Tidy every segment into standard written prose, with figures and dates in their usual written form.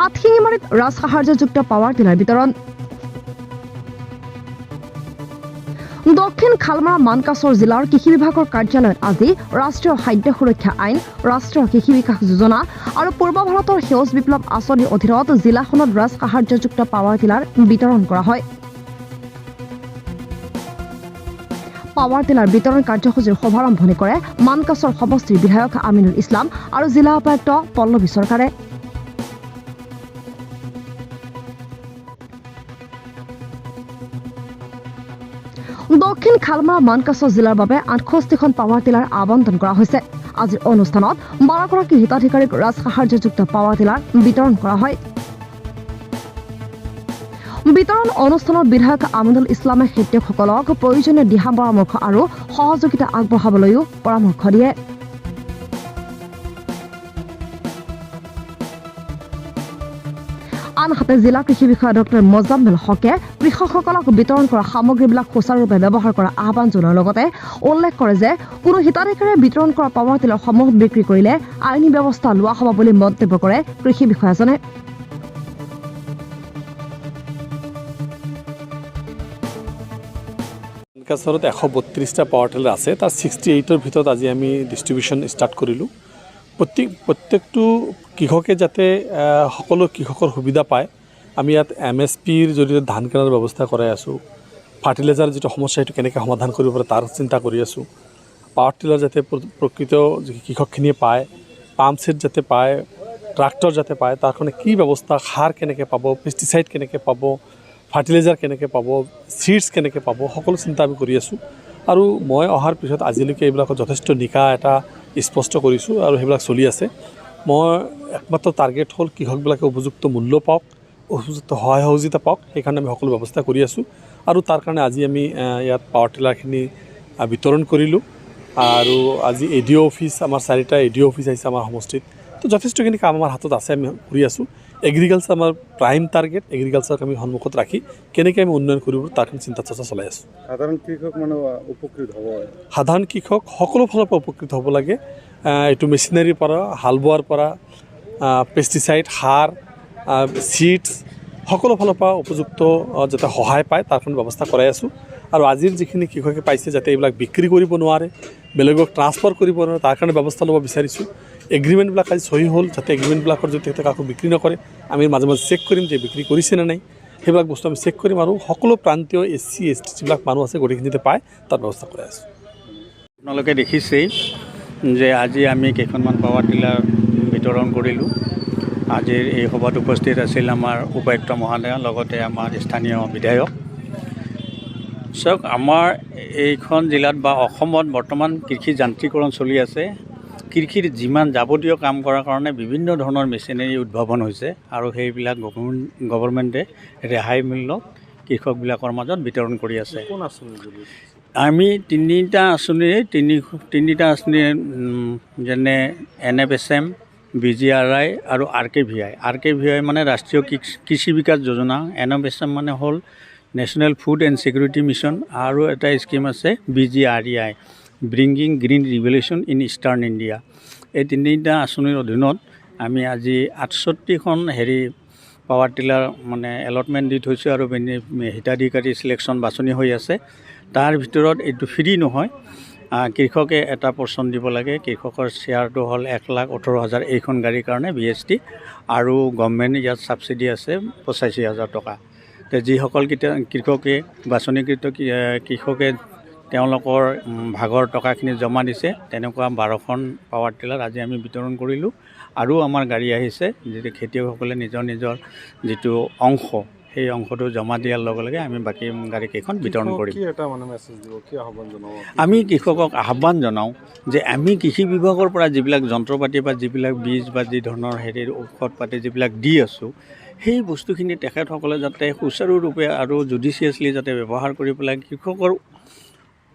হাটশিঙিমাৰীত ৰাজসাহায্যযুক্ত power tiller বিতৰণ। দক্ষিণ খালমাৰা মানকাচৰ জিলাৰ কৃষি বিভাগৰ কাৰ্যালয়ত আজি ৰাষ্ট্ৰীয় খাদ্য সুৰক্ষা আইন, ৰাষ্ট্ৰীয় কৃষি বিকাশ যোজনা আৰু পূৰ্ব ভাৰতৰ সেউজ বিপ্লৱ আঁচনিৰ অধীনত জিলাখনত ৰাজসাহায্যযুক্ত পাৱাৰ টিলাৰ বিতৰণ কৰা হয়। পাৱাৰ টিলাৰ বিতৰণ কাৰ্যসূচীৰ শুভাৰম্ভণি কৰে মানকাচৰ সমষ্টিৰ বিধায়ক আমিনুল ইছলাম আৰু জিলা উপায়ুক্ত পল্লৱী চৰকাৰে। দক্ষিণ খালমাৰা মানকাচৰ জিলাৰ বাবে 68খন পাৱাৰ টিলাৰ আবণ্টন কৰা হৈছে। আজিৰ অনুষ্ঠানত 12গৰাকী হিতাধিকাৰীক ৰাজসাহায্যযুক্ত পাৱাৰ টিলাৰ বিতৰণ কৰা হয়। বিতৰণ অনুষ্ঠানত বিধায়ক আমিনুল ইছলামে খেতিয়কসকলক প্ৰয়োজনীয় দিহা পৰামৰ্শ আৰু সহযোগিতা আগবঢ়াবলৈও পৰামৰ্শ দিয়ে। আনহাতে জিলা কৃষি বিষয়া ডক্টৰ মোজাম্মেল হকে কৃষকসকলক বিতৰণ কৰা সামগ্ৰীবিলাক সুচাৰুৰূপে ব্যৱহাৰ কৰাৰ আহ্বান জনোৱাৰ লগতে উল্লেখ কৰে যে কোনো হিতাধিকাৰীয়ে বিতৰণ কৰা পাৱাৰ টিলাৰসমূহ বিক্ৰী কৰিলে আইনী ব্যৱস্থা লোৱা হ'ব বুলি মন্তব্য কৰে কৃষি বিষয়াজনে। মানকাচৰত 132টা পাৱাৰ টিলাৰ আছে, তাৰ 68ৰ ভিতৰত আজি আমি ডিষ্ট্ৰিবিউশ্যন ষ্টাৰ্ট কৰিলোঁ। প্ৰত্যেকটো কৃষকে যাতে সকলো কৃষকৰ সুবিধা পায়, আমি ইয়াত এমএছপিৰ জৰিয়তে ধান কিনাৰ ব্যৱস্থা কৰাই আছোঁ। ফাৰ্টিলাইজাৰ যিটো সমস্যা সেইটো কেনেকৈ সমাধান কৰিব পাৰে তাৰ চিন্তা কৰি আছোঁ। পাৱাৰ টিলাৰ যাতে প্ৰকৃত কৃষকখিনিয়ে পায়, পাম্প ছেট যাতে পায়, ট্ৰাক্টৰ যাতে পায়, তাৰ কাৰণে কি ব্যৱস্থা, সাৰ কেনেকৈ পাব, পেষ্টিচাইড কেনেকৈ পাব, ফাৰ্টিলাইজাৰ কেনেকৈ পাব, চিডছ কেনেকৈ পাব, সকলো চিন্তা আমি কৰি আছোঁ। আৰু মই অহাৰ পিছত আজিলৈকে এইবিলাকত যথেষ্ট নিকা এটা স্পষ্ট কৰিছোঁ আৰু সেইবিলাক চলি আছে। মই একমাত্ৰ টাৰ্গেট হ'ল কৃষকবিলাকে উপযুক্ত মূল্য পাওক, উপযুক্ত সহায় সহযোগিতা পাওক, সেইকাৰণে আমি সকলো ব্যৱস্থা কৰি আছোঁ। আৰু তাৰ কাৰণে আজি আমি ইয়াত পাৱাৰ টিলাৰখিনি বিতৰণ কৰিলোঁ। আৰু আজি এ ডি অ' অফিচ, আমাৰ 4টা এ ডি অ' অফিচ আহিছে আমাৰ সমষ্টিত। তো যথেষ্টখিনি কাম আমাৰ হাতত আছে, আমি কৰি আছোঁ। এগ্ৰিকালচাৰ আমাৰ প্ৰাইম টাৰ্গেট, এগ্ৰিকালচাৰক আমি সন্মুখত ৰাখি কেনেকৈ আমি উন্নয়ন কৰিব তাৰ কাৰণে চিন্তা চৰ্চা চলাই আছোঁ। সাধাৰণ কৃষক মানে উপকৃত হ'ব? সাধাৰণ কৃষক সকলো ফালৰ পৰা উপকৃত হ'ব লাগে। এইটো মেচিনাৰীৰ পৰা, হাল বোৱাৰ পৰা, পেষ্টিচাইড, সাৰ, চিডছ, সকলো ফালৰ পৰা উপযুক্ত যাতে সহায় পায় তাৰ কাৰণে ব্যৱস্থা কৰাই আছোঁ। আৰু আজিৰ যিখিনি কৃষকে পাইছে যাতে এইবিলাক বিক্ৰী কৰিব নোৱাৰে, বেলেগক ট্ৰান্সফাৰ কৰিব নোৱাৰে, তাৰ কাৰণে ব্যৱস্থা ল'ব বিচাৰিছোঁ। এগ্ৰিমেণ্টবিলাক আজি চহী হ'ল, যাতে এগ্ৰিমেণ্টবিলাকৰ যদি তেখেতে কাকো বিক্ৰী নকৰে, আমি মাজে মাজে চেক কৰিম যে বিক্ৰী কৰিছে নে নাই, সেইবিলাক বস্তু আমি চেক কৰিম। আৰু সকলো প্ৰান্তীয় এছ চি, এছ টি যিবিলাক মানুহ আছে গোটেইখিনি যাতে পায় তাৰ ব্যৱস্থা কৰাই আছোঁ। আপোনালোকে দেখিছেই যে আজি আমি কেইখনমান পাৱাৰ টিলাৰ বিতৰণ কৰিলোঁ। আজিৰ এই সভাত উপস্থিত আছিল আমাৰ উপায়ুক্ত মহোদয়, লগতে আমাৰ স্থানীয় বিধায়ক। চাওক, আমাৰ এইখন জিলাত বা অসমত বৰ্তমান কৃষি যান্ত্ৰিকৰণ চলি আছে। কৃষিৰ যিমান যাৱতীয় কাম কৰাৰ কাৰণে বিভিন্ন ধৰণৰ মেচিনাৰী উদ্ভাৱন হৈছে আৰু সেইবিলাক গভৰ্ণমেণ্টে ৰেহাই মূল্যত কৃষকবিলাকৰ মাজত বিতৰণ কৰি আছে। আমি তিনিটা আঁচনিৰে তিনিটা আঁচনি, যেনে এনএফএছএম, বিজিআৰআই আৰু আৰকেভিআই। আৰকেভিআই মানে ৰাষ্ট্ৰীয় কৃষি বিকাশ যোজনা, এনএফএছএম মানে হ'ল national food and security mission, আৰু এটা স্কীম আছে বিজিআৰইআই, bringing green revolution in eastern India. এই তিনিটা আঁচনিৰ অধীনত আমি আজি 68খন পাৱাৰ টিলাৰ মানে এলটমেণ্ট দি থৈছোঁ আৰু হিতাধিকাৰী চিলেকশ্যন বাছনি হৈ আছে। তাৰ ভিতৰত এইটো ফ্ৰী নহয়, কৃষকে এটা পৰ্চন দিব লাগে। কৃষকৰ শ্বেয়াৰটো হ'ল 1,18,000 এইখন গাড়ীৰ কাৰণে বিএছটি, আৰু গভৰ্ণমেণ্ট ইয়াত ছাবচিডি আছে 85,000 টকা। তে যিসকল কৃষকে বাছনিকৃত কৃষকে তেওঁলোকৰ ভাগৰ টকাখিনি জমা দিছে, তেনেকুৱা 12খন পাৱাৰ টিলাৰ আজি আমি বিতৰণ কৰিলোঁ। আৰু আমাৰ গাড়ী আহিছে, যিটো খেতিয়কসকলে নিজৰ নিজৰ যিটো অংশ, সেই অংশটো জমা দিয়াৰ লগে লগে আমি বাকী গাড়ীকেইখন বিতৰণ কৰিম। আমি কৃষকক আহ্বান জনাওঁ যে আমি কৃষি বিভাগৰ পৰা যিবিলাক যন্ত্ৰপাতি বা যিবিলাক বীজ বা যি ধৰণৰ ঔষধ পাতি যিবিলাক দি আছোঁ, সেই বস্তুখিনি তেখেতসকলে যাতে সুচাৰুৰূপে আৰু জুডিচিয়াছলি যাতে ব্যৱহাৰ কৰি পেলাই কৃষকৰ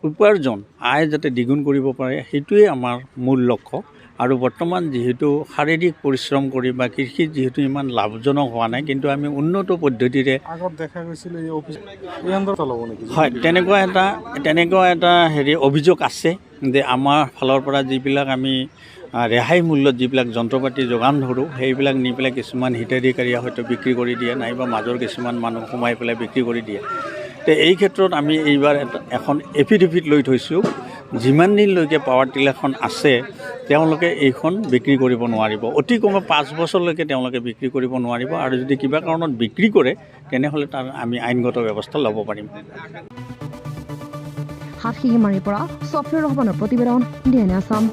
উপাৰ্জন আয় যাতে দ্বিগুণ কৰিব পাৰে, সেইটোৱে আমাৰ মূল লক্ষ্য। আৰু বৰ্তমান যিহেতু শাৰীৰিক পৰিশ্ৰম কৰি বা কৃষিত যিহেতু ইমান লাভজনক হোৱা নাই, কিন্তু আমি উন্নত পদ্ধতিৰে আগত দেখা গৈছিল এই অফিচ এই আন্দোলন চলাব নেকি? হয়, তেনেকুৱা এটা অভিযোগ আছে যে আমাৰ ফালৰ পৰা যিবিলাক আমি ৰেহাই মূল্যত যিবিলাক যন্ত্ৰ পাতি যোগান ধৰোঁ, সেইবিলাক নি পেলাই কিছুমান হিতাধিকাৰীয়ে হয়তো বিক্ৰী কৰি দিয়ে, নাইবা মাজৰ কিছুমান মানুহ সোমাই পেলাই বিক্ৰী কৰি দিয়ে। তে এই ক্ষেত্ৰত আমি এইবাৰ এখন এফিডেভিট লৈ থৈছোঁ, যিমান দিনলৈকে পাৱাৰ টিলাৰখন আছে, তেওঁলোকে এইখন বিক্ৰী কৰিব নোৱাৰিব। অতি কমেও 5 বছৰলৈকে তেওঁলোকে বিক্ৰী কৰিব নোৱাৰিব আৰু যদি কিবা কাৰণত বিক্ৰী কৰে, তেনেহ'লে তাৰ আমি আইনগত ব্যৱস্থা ল'ব পাৰিম। হাটশিঙিমাৰীৰ পৰা ছফিউৰ ৰহমানৰ প্ৰতিবেদন, ডি এন আছাম।